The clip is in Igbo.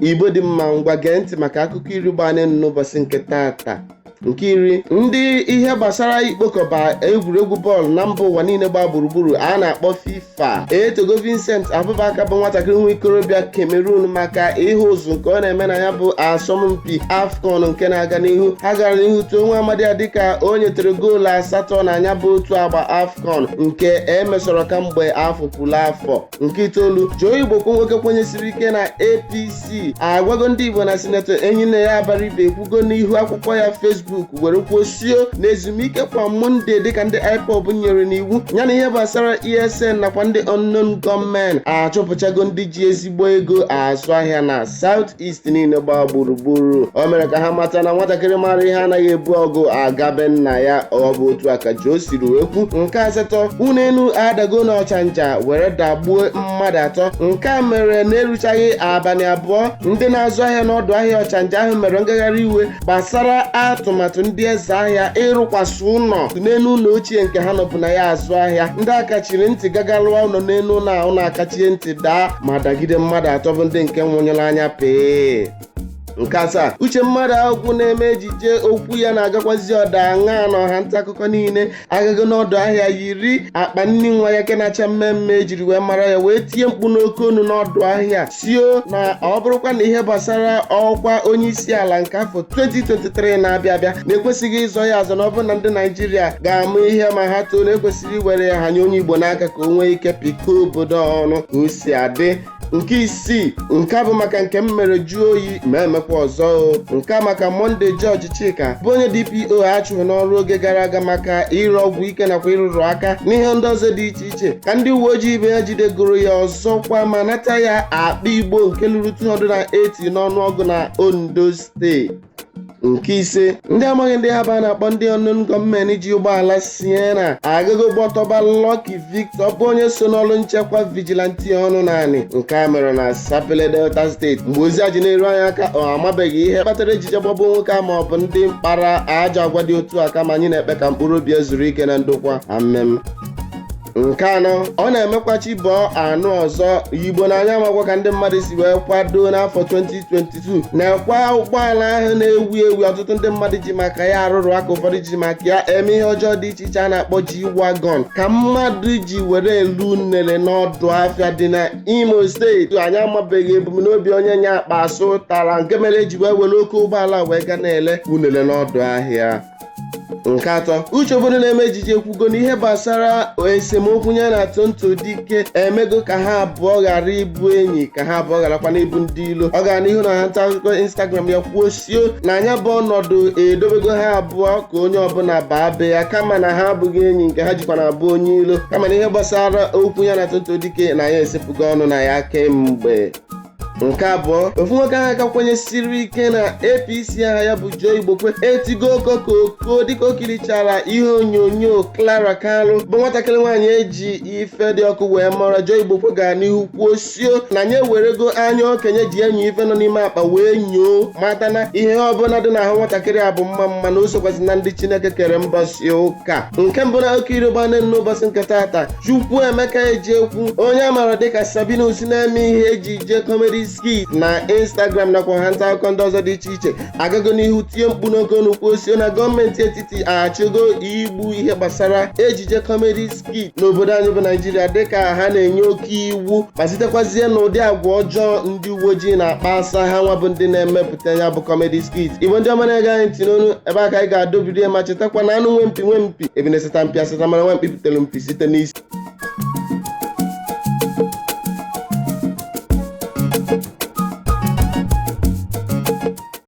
Igbo dị mma, ngwa gee ntị maka akụkọ iri gbaa n'elu n'ụbọchị nke tata. Nke iri, ndị ihe gbasara ikpokọba egwuregwu bọọlụ na mba ụwa niile gbaa gburugburu a na-akpọ FIFA etogo Vincent Abubakar bụ nwatakịrị nwa ikorobịa Cameroon maka ihe ụzụ nke ọ na-eme na ya bụ asọmpi AFCON nke na-aga n'ihu. Ha gara n'ihu too nwa amadi ya dịka o nyetere goolu asatọ na ya bụ otu agba AFCON nke emesọrọ kamgbe afọ kwuru afọ. Nke itoolu, Joe Igbokwe, nwoke kwenyesiri ike na APC, agwago ndị Igbo na Sinetọ Enyinnaya Abaribe ekwugo n'ihu akwụkwọ ya Facebook were kwuosio na ezumike kwa Mọnde dịka ndị IPOB nyere n'iwu ya na ihe gbasara ESN nakwa ndị unknown gunmen achọpụchago ndị ji ezigbo ego azụ ahịa na South East niile gbaa gburugburu. O mere ka ha mata na nwatakịrị mara ihe anaghị ebu ọgụ agabe nna ya. Ọ bụ otu a ka Joe siri wee kwu. Nke asatọ, ụlọelu adago n'Ọchanja were dagbuo mmadụ atọ. Nke a mere na-eruchaghị abalị 2 ndị na-azụ ahịa n'ọdụ ahịa Ọchanja ahụ mere ngagharị iwe gbasara atụmatụ ndị eze ahịa ịrụkwasị ụlọ n'elu ụlọ ochie nke ha nọbụ na ya azụ ahịa. Ndị akachiri ntị gaga lụọ ụlọ n'elu ụlọ ahụ na-akachie ntị daa ma dagide mmadụ atọ bụ ndị nke nwụnyere anya pee. Nke asaa, Uche Mmadụ Akwụkwọ na-eme ejije okwu ya na-agakwazi ọda aṅa na ọha nta akụkọ niile agago n'ọdụ ahịa yiri akpa nni nwa ya nke na-acha mmemme ejiri wee mara ya wee tie mkpu n'oke onu n'ọdụ ahịa sio na ọ bụrụkwa na ihe gbasara ọkwa onye isi ala nke afọ 2023 na-abịa abịa na-ekwesịghị ịzọ ya azọ, na ọ bụrụ na ndị Naijiria ga-amụ ihe ma ha too na ekwesịrị iwere ya ha nye onye Igbo n'aka ka o nwee ike pịkọọ obodo ọnụ ka o si adị. Nke isii, nke a bụ maka nke m mere jụọ oyi ma emekwa ọzọ o. Nke a maka Monday George Chika bụ onye DPO a chụrụ n'ọrụ oge gara aga maka ire ọgwụ ike nakwa ịrụrụ aka n'ihe ndị ọzọ dị iche iche, ka ndị uwe ojii ibe ya jidegoro ya ọzọkwa ma nata ya akpa igbo nke lụrụ 280 n'ọnụọgụ na Ondo Steeti. Nke ise, ndị amaghị ndị ha bụ a na-akpọ ndị unknown gunmen ji ụgbọala Sienna agago gbọtọba Lucky Victor bụ onye so n'ọrụ nchekwa vigilante ọnụ naanị. Nke a mere na Sapele, Delta Steeti. Mgbe ozi a ji na-eru anyị aka, ọ amabeghị ihe kpatara ejije gbagbuo nwoke a ma ọ bụ ndị mkpara ajọ agwa dị otu a, kama anyị na-ekpe ka mkpụrụ obi ezuru ike na ndokwa, amen. Nke anọ, ọ na-emekwa chi bọọ anụ ọzọ Igbo n'anya amakwa ka ndị mmadụ si wee kwado n'afọ 2022 na-ekwa ụgbọala ahụ na-ewu ewu ọtụtụ ndị mmadụ ji maka ya arụrụ aka, ụfọdụ ji maka ya eme ihe ọjọọ dị iche iche a na-akpọ G-Wagon, ka mmadụ ji were elu nnele n'ọdụ afịa dị na Imo Steeti. Anyị amabeghị ebumnobi onye nya akpa asụ tara nke mere eji wee were oke ụgbọala wee ga na-ele unele n'ọdụ ahịa. Nke atọ, Uche Obodo na-eme ejije ekwugo na ihe gbasara esemokwu ya na Tonto Dike emego ka ha abụọ ghara ịbụ enyi, ka ha abụọ gharakwa n'ịbụ ndị ilo. Ọ gara n'ihu na ha nta akụkọ Instagram ya kwuo sio na anya bụ ọnọdụ edobego ha abụọ ka onye ọbụla baa be ya, kama na ha abụghị enyi nke ha jikwa na abụ onye ilo, kama na ihe gbasara okwu ya na Tonto Dike na ya esepụgo ọnụ na ya kemgbe. Nke abụọ, ofu nwoke ahụ aka kwenyesiri ike na APC aha ya bụ Joe Igbokwe etigo okokoko dịka o kirichara ihe onyonyo Clara Kalu bụ nwatakịrị nwaanyị eji ife dị ọkụ wee mara. Joe Igbokwe gara n'ihu kwuo sio na ya ewerego anya okenye ji enyo ife nọ n'ime akpa wee nyoo mata na ihe ọbụla dị n'ahụ nwatakịrị a bụ mma mma, na o sokwasị na ndị Chineke kere mbọsị ụka. Nke mbụ na oke iri gbane n'ụbọchị nke tata, Chukwuemeka Ejekwu, onye a maara dịka Sabinus na-eme ihe ejije comedy skit na Instagram nakwa ha nta akụkọ ndị ọzọ dị iche iche, agago n'ihu tie mkpu n'oke onu kwuo na gọọmenti etiti achụgo igbu ihe gbasara ejije comedy skit n'obodo anyị bụ Naijiria, dịka ha na-enye oke iwu ma sitekwazie n'ụdị agwa ọjọọ ndị uwe ojii na-akpa asa ha nwa bụ ndị na-emepụta ya bụ comedy skit. Igbo ndị ọma na-ege anyị ntị n'onu, ebe aka anyị ga-adobiri ma chetakwa na anụ nwe mpi nwe mpi, ebe na-eseta mpi asata, mara nwe mpi butere mpi site n'isi.